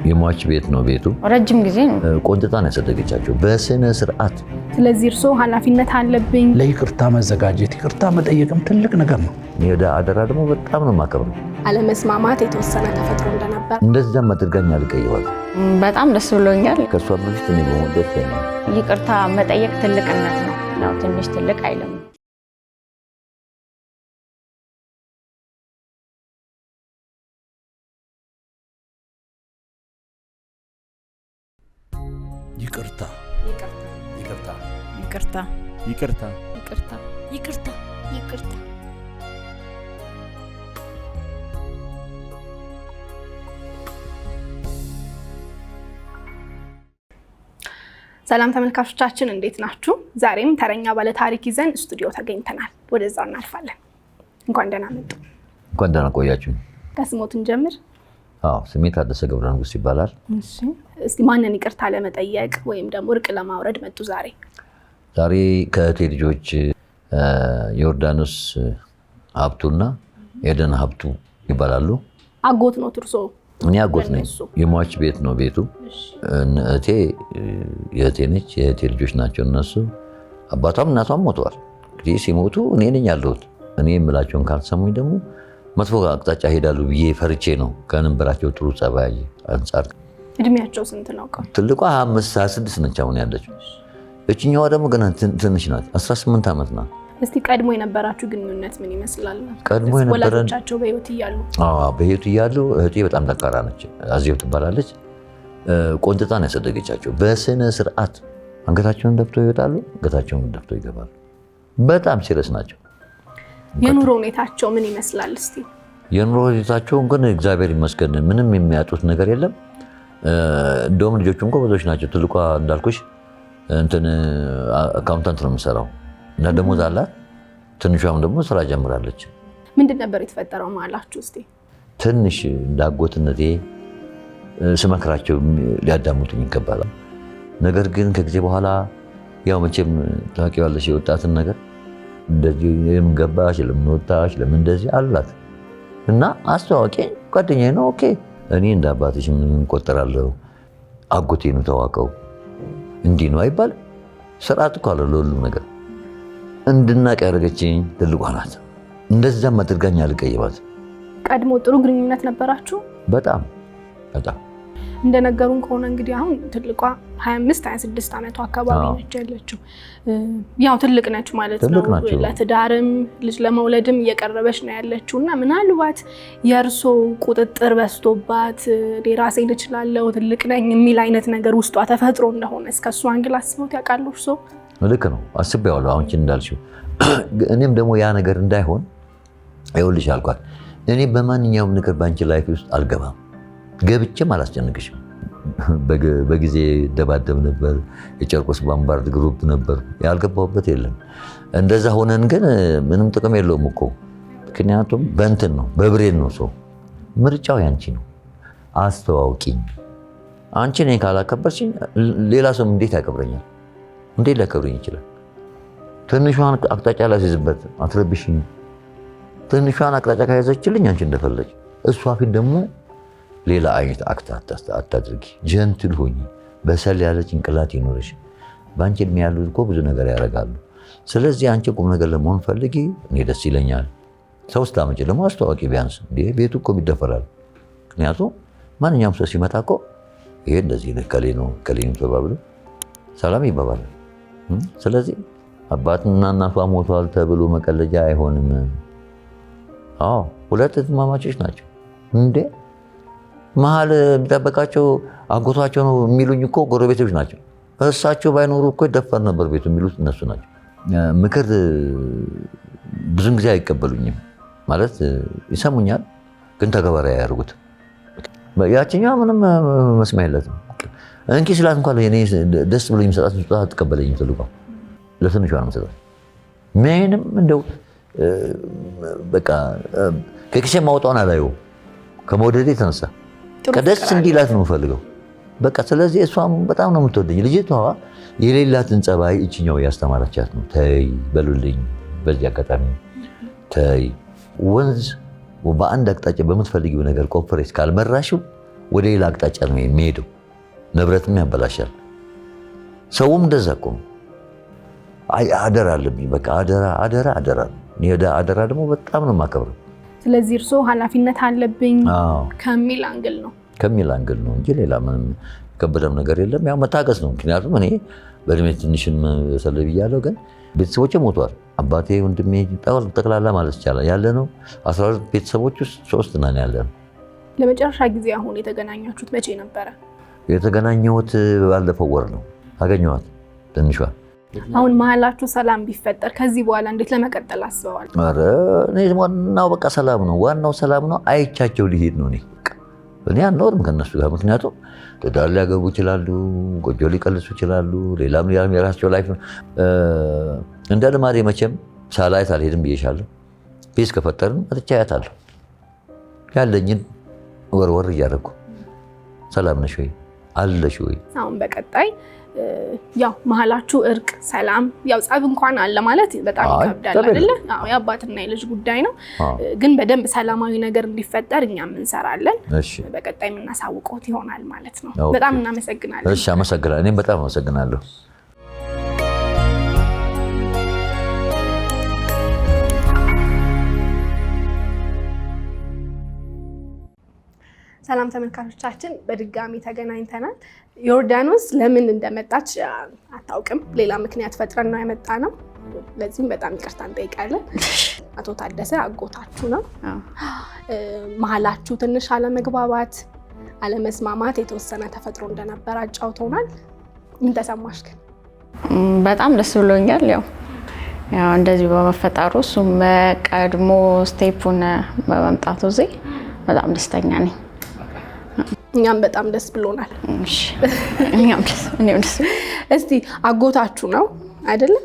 የሟች ቤት ነው ቤቱ። ረጅም ጊዜ ነው። ቆንጥጣ ነው ያሳደገቻቸው በስነ ስርዓት። ስለዚህ እርስዎ ኃላፊነት አለብኝ። ለይቅርታ መዘጋጀት፣ ይቅርታ መጠየቅም ትልቅ ነገር ነው። እኔ አደራ ደግሞ በጣም ነው የማከብረው። አለመስማማት የተወሰነ ተፈጥሮ እንደነበር እንደዛም አድርጋኝ አልቀይዋት። በጣም ደስ ብሎኛል። ከእሷ በፊት እኔ በሆን ደስተኛ። ይቅርታ መጠየቅ ትልቅነት ነው። ያው ትንሽ ትልቅ አይልም። ይቅርታ፣ ይቅርታ፣ ይቅርታ፣ ይቅርታ፣ ይቅርታ፣ ይቅርታ፣ ይቅርታ። ሰላም ተመልካቾቻችን፣ እንዴት ናችሁ? ዛሬም ተረኛ ባለ ታሪክ ይዘን ስቱዲዮ ተገኝተናል። ወደዛው እናልፋለን። እንኳን ደህና መጡ። እንኳን ደህና ቆያችሁ። ከስሞት እንጀምር። አዎ፣ ስሜ ታደሰ ገብረ ንጉስ ይባላል። እስቲ ማንን ይቅርታ ለመጠየቅ ወይም ደግሞ እርቅ ለማውረድ መጡ ዛሬ? ዛሬ ከእህቴ ልጆች ዮርዳኖስ ሀብቱና ኤደን ሀብቱ ይባላሉ። አጎት ነው እርሶ? እኔ አጎት ነኝ። የሟች ቤት ነው ቤቱ። እህቴ የእህቴ ነች። የእህቴ ልጆች ናቸው እነሱ። አባቷም እናቷም ሞተዋል። እንግዲህ ሲሞቱ እኔ ነኝ ያለሁት። እኔ የምላቸውን ካልሰሙኝ ደግሞ መጥፎ አቅጣጫ ሄዳሉ ብዬ ፈርቼ ነው ከነበራቸው ጥሩ ጸባይ አንጻር። እድሜያቸው ስንት ነው? ትልቋ 25 26 ነች አሁን ያለችው። እችኛዋ ደግሞ ገና ትንሽ ናት፣ 18 ዓመት ናት። እስቲ ቀድሞ የነበራችሁ ግንኙነት ምን ይመስላል? ቀድሞ የነበረን ወላጆቻቸው በህይወት እያሉ? አዎ፣ በህይወት እያሉ እህቴ በጣም ጠንካራ ነች። አዜብ ትባላለች። ቆንጥጣ ነው ያሳደገቻቸው በስነ ስርዓት። አንገታቸውን ደፍተው ይወጣሉ፣ አንገታቸውን ደፍተው ይገባሉ። በጣም serious ናቸው። የኑሮ ሁኔታቸው ምን ይመስላል? እስቲ የኑሮ ሁኔታቸው ግን እግዚአብሔር ይመስገን ምንም የሚያጡት ነገር የለም። እንደውም ልጆቹም ጎበዞች ናቸው። ትልቋ እንዳልኩሽ እንትን accountant ነው የምሰራው እና ደሞዝ አላት። ትንሿም ደግሞ ስራ ጀምራለች። ምንድን ነበር የተፈጠረው መሀላችሁ? እስቲ ትንሽ እንዳጎትነቴ ስመክራቸው ሊያዳምጡኝ ይገባል። ነገር ግን ከጊዜ በኋላ ያው መቼም ታውቂዋለሽ የወጣትን ነገር፣ እንደዚህ ለምን ገባሽ፣ ለምን ወጣሽ፣ ለምን እንደዚህ አላት እና አስተዋወቂ ጓደኛዬ ነው። Okay፣ እኔ እንደ አባትሽ ምን እንቆጠራለሁ፣ አጎቴ ነው ተዋቀው፣ እንዲህ ነው አይባል። ስርዓት እኮ አለ ለሁሉም ነገር። እንድናቅ ያደረገችኝ ትልቋ ናት። እንደዛም አድርጋኝ አልቀይማት። ቀድሞ ጥሩ ግንኙነት ነበራችሁ? በጣም በጣም። እንደነገሩን ከሆነ እንግዲህ አሁን ትልቋ 25 26 ዓመቷ አካባቢ ነች ያለችው። ያው ትልቅ ነች ማለት ነው። ለትዳርም ልጅ ለመውለድም እየቀረበች ነው ያለችው እና ምናልባት የእርሶ ቁጥጥር በዝቶባት ራሴን እችላለሁ፣ ትልቅ ነኝ የሚል አይነት ነገር ውስጧ ተፈጥሮ እንደሆነ እስከ እሱ angle አስበውት ያውቃሉ እርሶ? ልክ ነው፣ አስቤዋለሁ። አሁን እንዳልሽው እኔም ደግሞ ያ ነገር እንዳይሆን ይኸውልሽ አልኳት። እኔ በማንኛውም ነገር በአንቺ life ውስጥ አልገባም፣ ገብቼም አላስጨንቅሽም። በጊዜ ደባደብ ነበር። የጨርቆስ ባምባርድ group ነበር፣ ያልገባሁበት የለም። እንደዛ ሆነን ግን ምንም ጥቅም የለውም እኮ። ምክንያቱም በእንትን ነው፣ በ brain ነው ሰው። ምርጫው ያንቺ ነው። አስተዋውቂኝ። አንቺ እኔን ካላከበርሽኝ ሌላ ሰው እንዴት ያከብረኛል? እንዴት ሊያከብረኝ ይችላል? ትንሿን አቅጣጫ ላስይዝበት፣ አትረብሽኝ። ትንሿን አቅጣጫ ከያዘችልኝ አንቺ እንደፈለች፣ እሷ ፊት ደግሞ ሌላ አይነት act አታድርጊ። Gentle ሁኚ። በሰል ያለ ጭንቅላት ይኖርሽ። በአንቺ እድሜ ያሉት እኮ ብዙ ነገር ያደርጋሉ። ስለዚህ አንቺ ቁም ነገር ለመሆን ፈልጊ። እኔ ደስ ይለኛል። ሰው ስታመጪ ደግሞ አስተዋቂ ቢያንስ እንዴ፣ ቤቱ እኮ ይደፈራል። ምክንያቱም ማንኛውም ሰው ሲመጣ እኮ ይሄ እንደዚህ ነው፣ ከሌ ነው ከሌ ነው ተባብሎ ሰላም ይባባላል። ስለዚህ አባትና እናቷ ሞቷል ተብሎ መቀለጃ አይሆንም። አዎ፣ ሁለት እህትማማቾች ናቸው እንዴ፣ መሀል የሚጠበቃቸው አጎቷቸው ነው የሚሉኝ እኮ ጎረቤቶች ናቸው። እሳቸው ባይኖሩ እኮ ይደፈር ነበር ቤቱ የሚሉት እነሱ ናቸው። ምክር ብዙን ጊዜ አይቀበሉኝም። ማለት ይሰሙኛል፣ ግን ተግባራዊ አያደርጉትም። ያችኛዋ ምንም መስሚያ የላትም። እንኪ ስላት እንኳን እኔ ደስ ብሎኝ የምሰጣት ስጦታ አትቀበለኝም። ትልቋ ለትንሿ ነው የምሰጣት። ምንም እንደው በቃ ከኪሴ ማውጣውን አላየውም ከመውደዴ የተነሳ፣ ደስ እንዲላት ነው የምፈልገው። በቃ ስለዚህ እሷም በጣም ነው የምትወደኝ። ልጅቷ የሌላትን ጸባይ እችኛው እያስተማረቻት ነው። ተይ በሉልኝ፣ በዚህ አጋጣሚ ተይ። ወንዝ በአንድ አቅጣጫ በምትፈልጊው ነገር ቆፍሬሽ ካልመራሽው ወደ ሌላ አቅጣጫ ነው የሚሄደው። ንብረትም ያበላሻል። ሰውም እንደዛ እኮ ነው። አደራ አለብኝ በቃ አደራ አደራ አደራ። አደራ ደግሞ በጣም ነው የማከብረው። ስለዚህ እርስዎ ኃላፊነት አለብኝ ከሚል angle ነው ከሚል angle ነው እንጂ ሌላ ምንም የከበደም ነገር የለም። ያው መታገስ ነው። ምክንያቱም እኔ በእድሜ ትንሽም ሰለ ብያለሁ፣ ግን ቤተሰቦቼ ሞተዋል። አባቴ፣ ወንድሜ ጠቅላላ ማለት ይቻላል ያለ ነው 12 ቤተሰቦች ውስጥ 3 ነን ያለ ነው። ለመጨረሻ ጊዜ አሁን የተገናኛችሁት መቼ ነበረ? የተገናኘሁት ባለፈው ወር ነው። አገኘኋት ትንሿ። አሁን መሀላችሁ ሰላም ቢፈጠር ከዚህ በኋላ እንዴት ለመቀጠል አስበዋል? ኧረ እኔ ዋናው በቃ ሰላም ነው። ዋናው ሰላም ነው። አይቻቸው ሊሄድ ነው። እኔ አልኖርም ከነሱ ጋር። ምክንያቱም ትዳር ሊያገቡ ይችላሉ፣ ጎጆ ሊቀልሱ ይችላሉ፣ ሌላም ሌላም የራሳቸው life ነው። እንደ ልማዴ መቼም ሳላይት አልሄድም ብዬሻለሁ። Peace ከፈጠርን መጥቼ አያታለሁ። ያለኝን ወርወር እያደረኩ ሰላም ነሽ ወይ አለሽ ወይ? አሁን በቀጣይ ያው መሀላችሁ እርቅ ሰላም፣ ያው ጸብ እንኳን አለ ማለት በጣም ይከብዳል አይደለ? አዎ የአባትና የልጅ ጉዳይ ነው። ግን በደንብ ሰላማዊ ነገር እንዲፈጠር እኛም እንሰራለን። በቀጣይ የምናሳውቀው ይሆናል ማለት ነው። በጣም እናመሰግናለን። እሺ አመሰግናለሁ። እኔም በጣም አመሰግናለሁ። ሰላም ተመልካቾቻችን፣ በድጋሚ ተገናኝተናል። ዮርዳኖስ ለምን እንደመጣች አታውቅም። ሌላ ምክንያት ፈጥረን ነው የመጣ ነው። ለዚህም በጣም ይቅርታ እንጠይቃለን። አቶ ታደሰ አጎታችሁ ነው። መሀላችሁ ትንሽ አለመግባባት፣ አለመስማማት የተወሰነ ተፈጥሮ እንደነበር አጫውተውናል። ምን ተሰማሽ ግን? በጣም ደስ ብሎኛል። ያው እንደዚህ በመፈጠሩ እሱም ቀድሞ step ኡን በመምጣቱ እዚህ በጣም ደስተኛ ነኝ። እኛም በጣም ደስ ብሎናል። እኛም ደስ እኔም ደስ። እስቲ አጎታችሁ ነው አይደለም?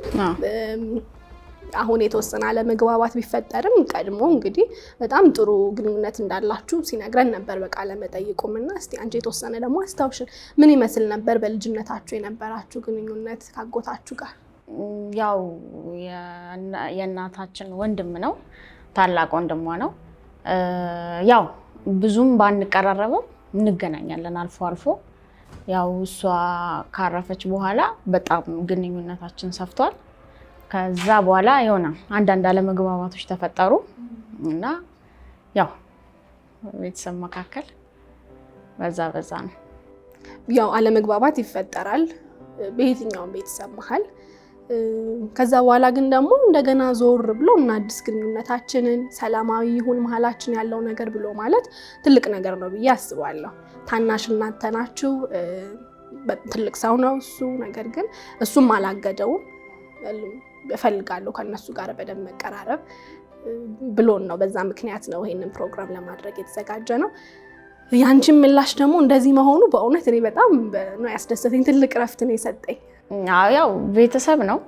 አሁን የተወሰነ አለመግባባት ቢፈጠርም ቀድሞ እንግዲህ በጣም ጥሩ ግንኙነት እንዳላችሁ ሲነግረን ነበር በቃለ መጠይቁም። እና እስቲ አንቺ የተወሰነ ደግሞ አስታውሽን፣ ምን ይመስል ነበር በልጅነታችሁ የነበራችሁ ግንኙነት ካጎታችሁ ጋር? ያው የእናታችን ወንድም ነው፣ ታላቅ ወንድሟ ነው። ያው ብዙም ባንቀራረብም እንገናኛለን አልፎ አልፎ። ያው እሷ ካረፈች በኋላ በጣም ግንኙነታችን ሰፍቷል። ከዛ በኋላ የሆነ አንዳንድ አለመግባባቶች ተፈጠሩ እና ያው ቤተሰብ መካከል በዛ በዛ ነው። ያው አለመግባባት ይፈጠራል በየትኛውም ቤተሰብ መሀል። ከዛ በኋላ ግን ደግሞ እንደገና ዞር ብሎ እና አዲስ ግንኙነታችንን ሰላማዊ ይሁን መሀላችን ያለው ነገር ብሎ ማለት ትልቅ ነገር ነው ብዬ አስባለሁ። ታናሽ እናንተ ናችሁ፣ ትልቅ ሰው ነው እሱ። ነገር ግን እሱም አላገደውም። እፈልጋለሁ ከነሱ ጋር በደንብ መቀራረብ ብሎን ነው። በዛ ምክንያት ነው ይሄንን ፕሮግራም ለማድረግ የተዘጋጀ ነው። ያንቺን ምላሽ ደግሞ እንደዚህ መሆኑ በእውነት እኔ በጣም ነው ያስደሰተኝ። ትልቅ እረፍት ነው የሰጠኝ። ያው ቤተሰብ ነው።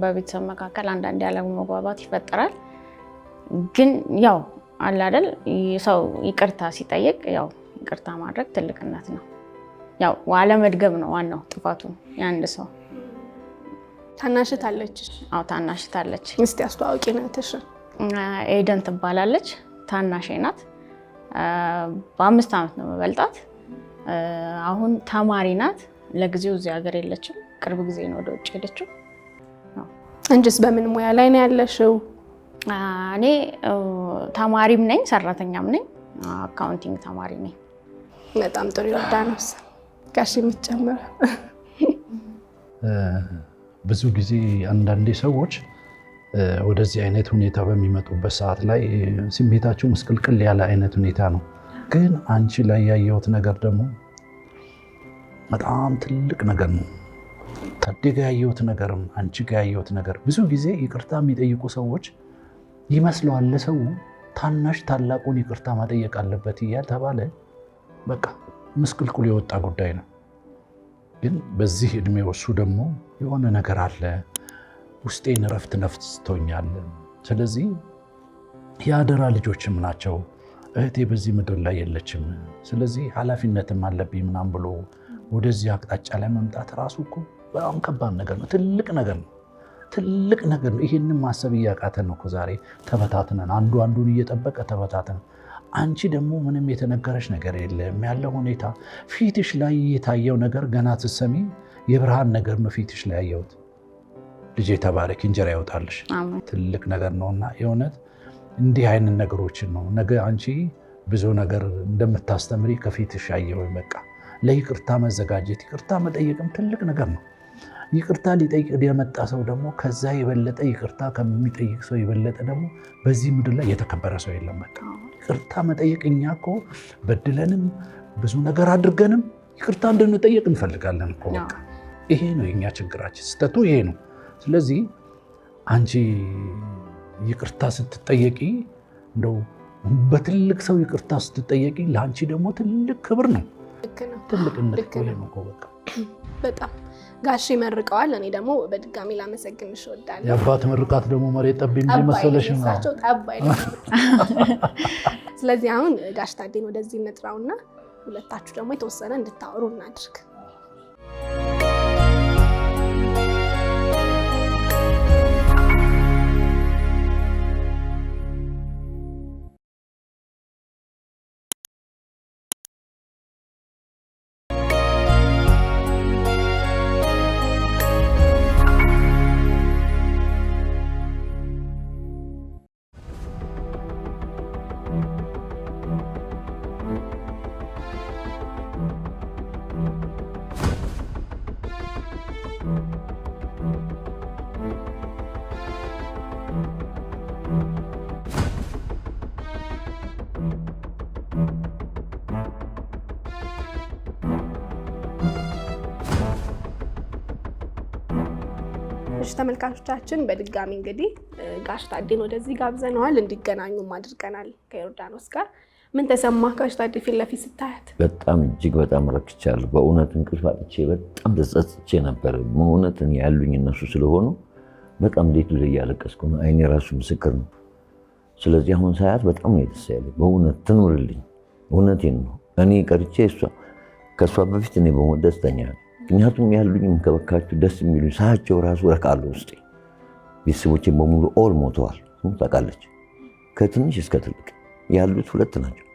በቤተሰብ መካከል አንዳንድ ያለመግባባት ይፈጠራል። ግን ያው አለ አይደል ሰው ይቅርታ ሲጠይቅ ያው ይቅርታ ማድረግ ትልቅነት ነው። ያው አለመድገም ነው ዋናው ጥፋቱ የአንድ ሰው። ታናሽት አለች? አዎ ታናሽት አለች። እስቲ አስተዋውቂ እህትሽን። ኤደን ትባላለች። ታናሼ ናት። በ5 ዓመት ነው የምበልጣት። አሁን ተማሪ ናት። ለጊዜው እዚህ ሀገር የለችም። ቅርብ ጊዜ ነው ወደ ውጭ ሄደችው። አንቺስ በምን ሙያ ላይ ነው ያለሽው? እኔ ተማሪም ነኝ ሰራተኛም ነኝ። Accounting ተማሪ ነኝ። በጣም ጥሩ። ዮርዳኖስ ጋሽ የምትጨምረው? ብዙ ጊዜ አንዳንዴ ሰዎች ወደዚህ አይነት ሁኔታ በሚመጡበት ሰዓት ላይ ስሜታቸው ምስቅልቅል ያለ አይነት ሁኔታ ነው። ግን አንቺ ላይ ያየሁት ነገር ደግሞ በጣም ትልቅ ነገር ነው። ታዴ ጋ ያየሁት ነገርም አንቺ ጋ ያየሁት ነገር ብዙ ጊዜ ይቅርታ የሚጠይቁ ሰዎች ይመስለዋል ለሰው ታናሽ ታላቁን ይቅርታ መጠየቅ አለበት እያልተባለ በቃ ምስቅልቅሉ የወጣ ጉዳይ ነው። ግን በዚህ እድሜው እሱ ደግሞ የሆነ ነገር አለ፣ ውስጤን እረፍት ነፍስቶኛል። ስለዚህ የአደራ ልጆችም ናቸው፣ እህቴ በዚህ ምድር ላይ የለችም፣ ስለዚህ ኃላፊነትም አለብኝ ምናምን ብሎ ወደዚህ አቅጣጫ ላይ መምጣት ራሱ እኮ በጣም ከባድ ነገር ነው። ትልቅ ነገር ነው። ትልቅ ነገር ነው። ይሄንን ማሰብ እያቃተን ነው እኮ ዛሬ ተበታትነን፣ አንዱ አንዱን እየጠበቀ ተበታትነን። አንቺ ደግሞ ምንም የተነገረሽ ነገር የለም። ያለው ሁኔታ ፊትሽ ላይ የታየው ነገር ገና ስትሰሚ የብርሃን ነገር ነው ፊትሽ ላይ ያየሁት። ልጄ ተባረክ፣ እንጀራ ያወጣልሽ ትልቅ ነገር ነውና የእውነት እንዲህ አይነት ነገሮችን ነው ነገ አንቺ ብዙ ነገር እንደምታስተምሪ ከፊትሽ ያየሁኝ። በቃ ለይቅርታ መዘጋጀት ይቅርታ መጠየቅም ትልቅ ነገር ነው። ይቅርታ ሊጠይቅ የመጣ ሰው ደግሞ ከዛ የበለጠ ይቅርታ ከሚጠይቅ ሰው የበለጠ ደግሞ በዚህ ምድር ላይ የተከበረ ሰው የለም። በቃ ይቅርታ መጠየቅ እኛ እኮ በድለንም ብዙ ነገር አድርገንም ይቅርታ እንድንጠየቅ እንፈልጋለን እኮ። በቃ ይሄ ነው የኛ ችግራችን፣ ስህተቱ ይሄ ነው። ስለዚህ አንቺ ይቅርታ ስትጠየቂ እንደው በትልቅ ሰው ይቅርታ ስትጠየቂ ለአንቺ ደግሞ ትልቅ ክብር ነው፣ ትልቅነት ነው። በቃ በጣም ጋሽ መርቀዋል። እኔ ደግሞ በድጋሚ ላመሰግንሽ እወዳለሁ። የአባት ምርቃት ደግሞ መሬት ጠብ የሚል መሰለሽ ነው። ጠብ አይልም። ስለዚህ አሁን ጋሽ ታዴን ወደዚህ እንጥራውና ሁለታችሁ ደግሞ የተወሰነ እንድታወሩ እናድርግ። ተመልካቾቻችን በድጋሚ እንግዲህ ጋሽ ታዴን ወደዚህ ጋብዘነዋል፣ እንዲገናኙም አድርገናል ከዮርዳኖስ ጋር። ምን ተሰማ ጋሽ ታዴ ፊት ለፊት ስታያት? በጣም እጅግ በጣም ረክቻለሁ። በእውነት እንቅልፍ አጥቼ በጣም ተጸጽቼ ነበር። በእውነት ያሉኝ እነሱ ስለሆኑ በጣም እንዴት ብዬ እያለቀስኩ ነው። አይኔ ራሱ ምስክር ነው። ስለዚህ አሁን ሳያት በጣም ነው ደስ ያለኝ። በእውነት ትኑርልኝ፣ እውነቴን ነው። እኔ ቀርቼ እሷ ከእሷ በፊት እኔ በሞት ደስተኛ ነኝ። ምክንያቱም ያሉኝ እንከበካችሁ ደስ የሚሉኝ ሳያቸው ራሱ ረካለሁ ውስጤ። ቤተሰቦቼ በሙሉ all ሞተዋል፣ ታውቃለች። ከትንሽ እስከ ትልቅ ያሉት ሁለት ናቸው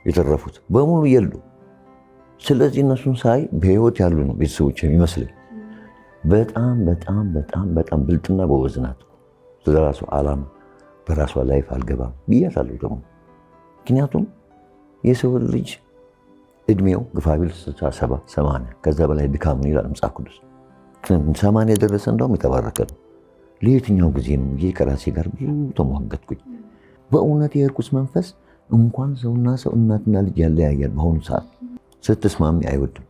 የተረፉት በሙሉ የሉ። ስለዚህ እነሱን ሳይ በህይወት ያሉ ነው ቤተሰቦቼ የሚመስለኝ። በጣም በጣም በጣም በጣም ብልጥና ጎበዝ ናት። ስለራሷ ዓላማ በራሷ life አልገባም ብያታለሁ ደግሞ። ምክንያቱም የሰው ልጅ እድሜው ግፋቢል 60፣ 70፣ 80 ከዛ በላይ ድካም ነው ይላል መጽሐፍ ቅዱስ። 80 የደረሰ እንደውም የተባረከ ነው። ለየትኛው ጊዜ ነው ብዬ ከራሴ ጋር ብዙ ተሟገትኩኝ። በእውነት የእርኩስ መንፈስ እንኳን ሰውና ሰው እናትና ልጅ ያለያያል። በአሁኑ ሰዓት ስትስማሚ አይወድም።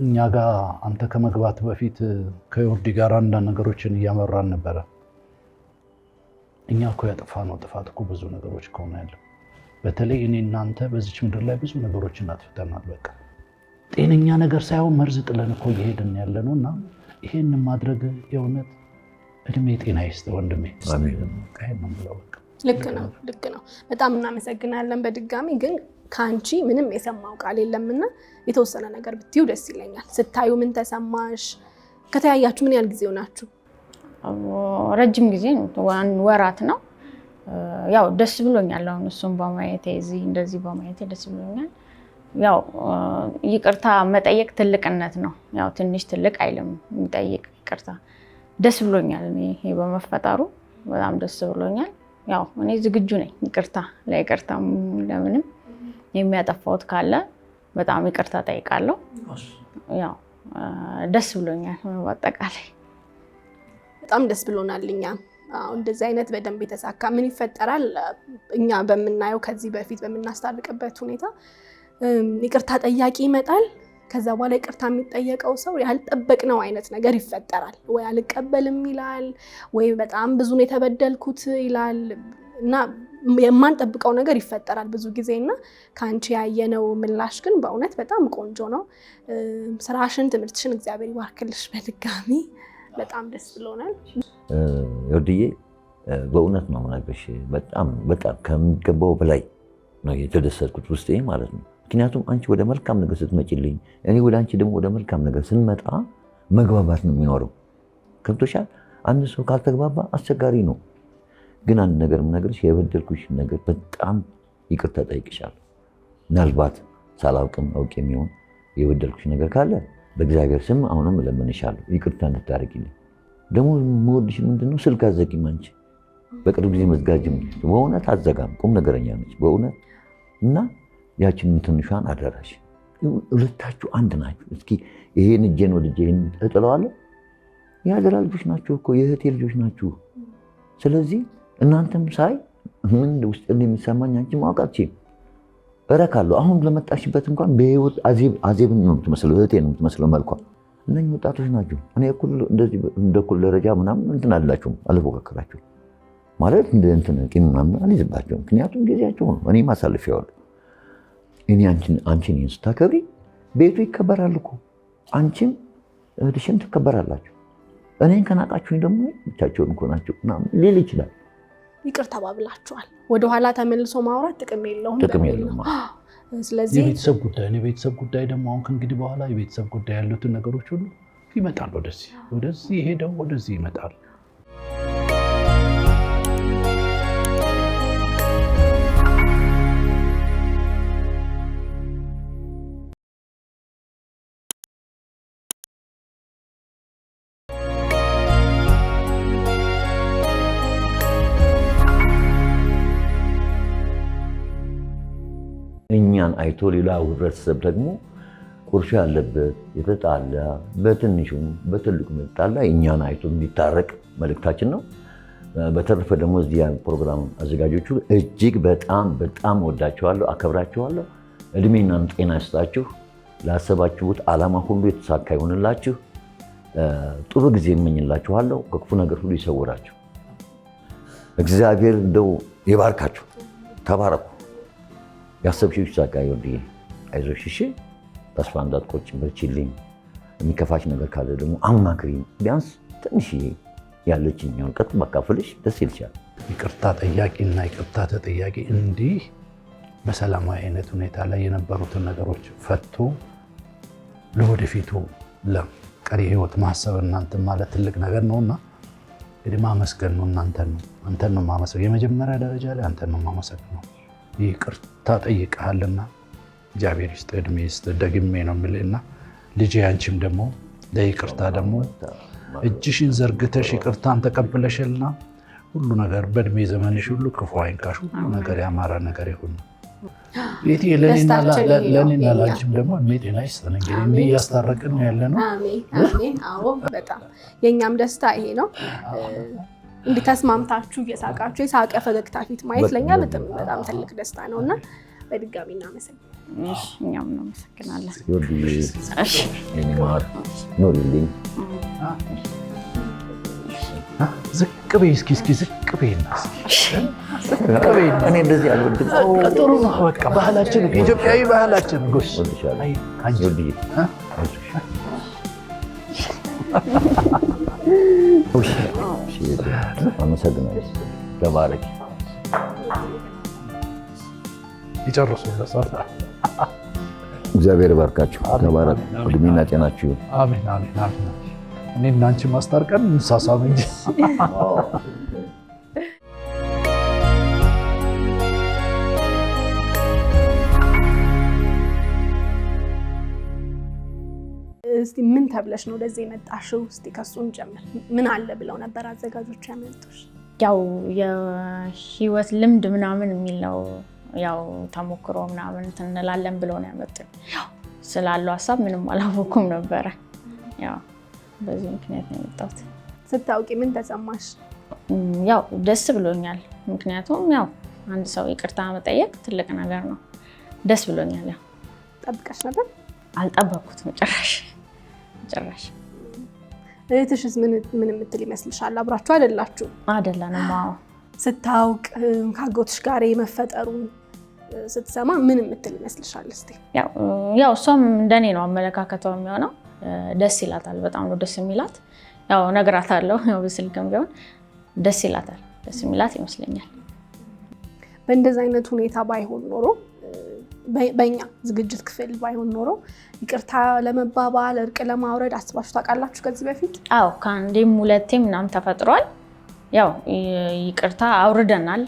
እኛ ጋር አንተ ከመግባት በፊት ከዮርዲ ጋር አንዳንድ ነገሮችን እያመራን ነበረ። እኛ እኮ ያጠፋነው ጥፋት እኮ ብዙ ነገሮች ከሆነ ያለው በተለይ እኔ እናንተ በዚች ምድር ላይ ብዙ ነገሮችን አጥፍተናል። በቃ ጤነኛ ነገር ሳይሆን መርዝ ጥለን እኮ እየሄድን ያለ ነው። እና ይሄን ማድረግ የእውነት እድሜ ጤና ይስጥ ወንድሜ። ልክ ነው፣ ልክ ነው። በጣም እናመሰግናለን። በድጋሚ ግን ከአንቺ ምንም የሰማው ቃል የለምና የተወሰነ ነገር ብትዩ ደስ ይለኛል። ስታዩ ምን ተሰማሽ? ከተያያችሁ ምን ያህል ጊዜ ሆናችሁ? ረጅም ጊዜ ነው፣ ወራት ነው። ያው ደስ ብሎኛል። አሁን እሱን በማየቴ እዚህ እንደዚህ በማየቴ ደስ ብሎኛል። ያው ይቅርታ መጠየቅ ትልቅነት ነው። ያው ትንሽ ትልቅ አይልም የሚጠይቅ ይቅርታ። ደስ ብሎኛል። እኔ ይሄ በመፈጠሩ በጣም ደስ ብሎኛል። ያው እኔ ዝግጁ ነኝ ይቅርታ ለይቅርታ ለምንም የሚያጠፋሁት ካለ በጣም ይቅርታ ጠይቃለሁ። ያው ደስ ብሎኛል በአጠቃላይ በጣም ደስ ብሎናል። እኛም እንደዚህ አይነት በደንብ የተሳካ ምን ይፈጠራል እኛ በምናየው ከዚህ በፊት በምናስታርቅበት ሁኔታ ይቅርታ ጠያቂ ይመጣል። ከዛ በኋላ ይቅርታ የሚጠየቀው ሰው ያልጠበቅነው አይነት ነገር ይፈጠራል። ወይ አልቀበልም ይላል፣ ወይ በጣም ብዙ ነው የተበደልኩት ይላል እና የማንጠብቀው ነገር ይፈጠራል ብዙ ጊዜ። እና ከአንቺ ያየነው ምላሽ ግን በእውነት በጣም ቆንጆ ነው። ስራሽን፣ ትምህርትሽን እግዚአብሔር ይባርክልሽ። በድጋሚ በጣም ደስ ብሎናል። ዮርድዬ በእውነት ነው የምነግርሽ፣ በጣም በጣም ከሚገባው በላይ ነው የተደሰትኩት ውስጤ ማለት ነው። ምክንያቱም አንቺ ወደ መልካም ነገር ስትመጪልኝ፣ እኔ ወደ አንቺ ደግሞ ወደ መልካም ነገር ስንመጣ መግባባት ነው የሚኖረው። ገብቶሻል? አንድ ሰው ካልተግባባ አስቸጋሪ ነው። ግን አንድ ነገር የምነግርሽ የበደልኩሽ ነገር በጣም ይቅርታ ጠይቅሻለሁ። ምናልባት ሳላውቅም አውቄ የሚሆን የበደልኩሽ ነገር ካለ በእግዚአብሔር ስም አሁንም እለምንሻለሁ ይቅርታ እንድታደርጊልኝ። ደግሞ የምወድሽ ምንድነው ስልክ አትዘጊም አንቺ። በቅርብ ጊዜ መዝጋጅም በእውነት አትዘጋም፣ ቁም ነገረኛ ነች በእውነት እና ያችንን ትንሿን አደራሽ። ሁለታችሁ አንድ ናችሁ። እስኪ ይሄን እጄን ወድጄ ይሄን እጥለዋለሁ። የአደራ ልጆች ናችሁ እኮ የእህቴ ልጆች ናችሁ። ስለዚህ እናንተም ሳይ ምን ውስጥ እንደሚሰማኝ አንቺ ማወቅ አትችይም። እረካለሁ። አሁን ለመጣሽበት እንኳን በህይወት አዜብን ነው የምትመስለው፣ እህቴ ነው የምትመስለው መልኳ። እነኝህ ወጣቶች ናቸው። እኔ እኩል እንደዚህ እንደ እኩል ደረጃ ምናምን እንትን አላችሁም፣ አልፎካከራችሁም ማለት እንደ እንትን ቂም ምናምን አልይዝባቸውም። ምክንያቱም ጊዜያቸው ነው። እኔም አሳልፌዋለሁ። እኔ አንቺን ይሄን ስታከብሪ ቤቱ ይከበራል እኮ አንቺም እህትሽም ትከበራላችሁ። እኔን ከናቃችሁኝ ደግሞ ብቻቸውን እኮ ናቸው ምናምን ሊል ይችላል። ይቅር ተባብላችኋል። ወደኋላ ተመልሶ ማውራት ጥቅም የለውም ጥቅም የለውም። ስለዚህ የቤተሰብ ጉዳይ ነው። የቤተሰብ ጉዳይ ደግሞ አሁን ከእንግዲህ በኋላ የቤተሰብ ጉዳይ ያሉትን ነገሮች ሁሉ ይመጣል። ወደዚህ ሄደው ወደዚህ ይመጣል። እኛን አይቶ ሌላው ህብረተሰብ ደግሞ ቁርሾ ያለበት የተጣላ በትንሹም በትልቁም የተጣላ እኛን አይቶ እንዲታረቅ መልእክታችን ነው። በተረፈ ደግሞ እዚህ ፕሮግራም አዘጋጆቹ እጅግ በጣም በጣም ወዳችኋለሁ፣ አከብራችኋለሁ። እድሜና ጤና ይስጣችሁ። ላሰባችሁት ዓላማ ሁሉ የተሳካ ይሆንላችሁ። ጥሩ ጊዜ እመኝላችኋለሁ። ከክፉ ነገር ሁሉ ይሰውራችሁ። እግዚአብሔር እንደው ይባርካችሁ። ተባረኩ። ያሰብሽው ይሳካ። ይወድዬ አይዞሽ፣ እሺ፣ ተስፋ እንዳትቆርጪ፣ በርቺልኝ። የሚከፋሽ ነገር ካለ ደግሞ አማክሪኝ። ቢያንስ ትንሽ ያለችኝ እውቀት ባካፍልሽ ደስ ይልሻል። ይቅርታ ጠያቂና ይቅርታ ተጠያቂ እንዲህ በሰላማዊ አይነት ሁኔታ ላይ የነበሩትን ነገሮች ፈቶ ለወደፊቱ ለቀሪ ህይወት ማሰብ እናንተ ማለት ትልቅ ነገር ነውና እንግዲህ ማመስገን ነው። እናንተን ነው አንተን ነው ማመስገን። የመጀመሪያ ደረጃ ላይ አንተን ነው ማመስገን። ይቅርታ ጠይቀሃልና እግዚአብሔር ይስጥ፣ እድሜ ይስጥ። ደግሜ ነው የምልህና ልጄ አንቺም ደግሞ ለይቅርታ ደግሞ እጅሽን ዘርግተሽ ይቅርታን ተቀብለሽልና ሁሉ ነገር በእድሜ ዘመንሽ ሁሉ ክፉ አይንካሽ፣ ሁሉ ነገር ያማረ ነገር ይሁን። ቤቴ ለኔና ለአንቺም ደግሞ እድሜ ጤና ይስጠን። እንግዲህ እንዲህ እያስታረቅን ነው ያለነው። አሜን አሜን። አዎ በጣም የኛም ደስታ ይሄ ነው። እንዲህ ተስማምታችሁ እየሳቃችሁ የሳቀ ፈገግታ ፊት ማየት ለኛ በጣም በጣም ትልቅ ደስታ ነውና በድጋሚ እናመሰግናለን። እሺ እኛም እናመሰግናለን። እሺ የኔ ማር ኑሪልኝ። ዝቅ በይ እስኪ እስኪ ዝቅ በይና እስኪ ዝቅ በይና። እኔ እንደዚህ አልወድም። ጥሩ ነው በቃ ባህላችን ኢትዮጵያዊ ባህላችን። ጎሽ አመሰግናለሁ። ተባረኪ። ይጨርሱ። እግዚአብሔር ይባርካችሁ። ተባረኩ። እድሜና ጤናችሁ ይሁን። አሜን አሜን አሜን። እኔ እና አንቺ ማስታርቀን እንሳሳም እንጂ እስቲ ምን ተብለሽ ነው ወደዚህ የመጣሽው? እስቲ ከሱ እንጀምር። ምን አለ ብለው ነበር አዘጋጆቹ ያመጡሽ? ያው የህይወት ልምድ ምናምን የሚል ነው። ያው ተሞክሮ ምናምን እንላለን ብለው ነው ያመጡኝ። ያው ስላለው ሀሳብ ምንም አላወኩም ነበረ። ያው በዚህ ምክንያት ነው የመጣሁት። ስታውቂ ምን ተሰማሽ? ያው ደስ ብሎኛል። ምክንያቱም ያው አንድ ሰው ይቅርታ መጠየቅ ትልቅ ነገር ነው። ደስ ብሎኛል። ያው ጠብቀሽ ነበር? አልጠበኩትም ጭራሽ ጭራሽ። እህትሽስ ምን የምትል ይመስልሻል? አብራችሁ አይደላችሁ? አይደለንም። አዎ። ስታውቅ ካጎትሽ ጋር የመፈጠሩን ስትሰማ ምን የምትል ይመስልሻል? እስቲ ያው እሷም እንደኔ ነው አመለካከቷ የሚሆነው። ደስ ይላታል። በጣም ነው ደስ የሚላት። ያው እነግራታለሁ፣ ያው በስልክም ቢሆን ደስ ይላታል። ደስ የሚላት ይመስለኛል። በእንደዚህ አይነት ሁኔታ ባይሆን ኖሮ በእኛ ዝግጅት ክፍል ባይሆን ኖሮ ይቅርታ ለመባባል እርቅ ለማውረድ አስባችሁ ታውቃላችሁ ከዚህ በፊት? አዎ ከአንዴም ሁለቴም ምናምን ተፈጥሯል። ያው ይቅርታ አውርደናል።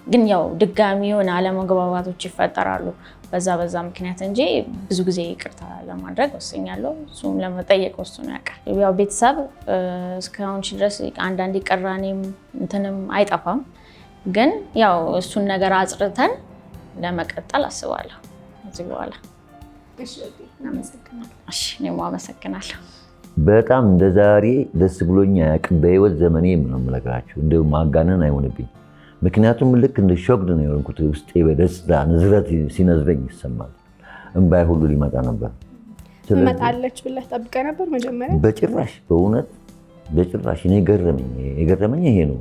ግን ያው ድጋሚ የሆነ አለመግባባቶች ይፈጠራሉ በዛ በዛ ምክንያት እንጂ ብዙ ጊዜ ይቅርታ ለማድረግ ወስኛለሁ። እሱም ለመጠየቅ ወስኖ ያውቃል። ያው ቤተሰብ እስካሁን ድረስ አንዳንዴ ቅራኔም እንትንም አይጠፋም። ግን ያው እሱን ነገር አጽርተን ለመቀጠል አስባለሁ ከዚህ በኋላ። እኔም አመሰግናለሁ። በጣም እንደ ዛሬ ደስ ብሎኝ አያውቅም በህይወት ዘመኔ ነው የምነግራችሁ። እንደው ማጋነን አይሆንብኝ። ምክንያቱም ልክ እንደ shocked ነው የሆንኩት። ውስጤ በደስታ ንዝረት ሲነዝረኝ ይሰማል። እምባዬ ሁሉ ሊመጣ ነበር። ትመጣለች ብለህ ጠብቀህ ነበር መጀመሪያ? በጭራሽ፣ በእውነት በጭራሽ። እኔ የገረመኝ ይሄ ነው።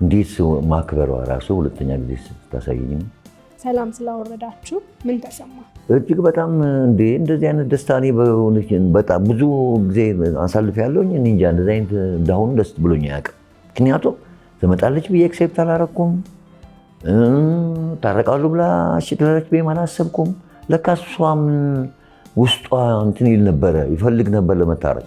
እንዴት ማክበሯ ራሱ ሁለተኛ ጊዜ ስታሳየኝ ነው። ሰላም ስላወረዳችሁ ምን ተሰማ? እጅግ በጣም እንዴ እንደዚህ አይነት ደስታ እኔ በጣም ብዙ ጊዜ አሳልፌያለሁኝ። እኔ እንጃ እንደዚህ አይነት እንዳሁኑ ደስ ብሎኝ አያውቅም። ምክንያቱም ትመጣለች ብዬ expect አላረኩም። ታረቃሉ ብላ እሺ ትላለች ብዬም አላሰብኩም። ለካ እሷም ውስጧ እንትን ይል ነበረ፣ ይፈልግ ነበር ለመታረቅ።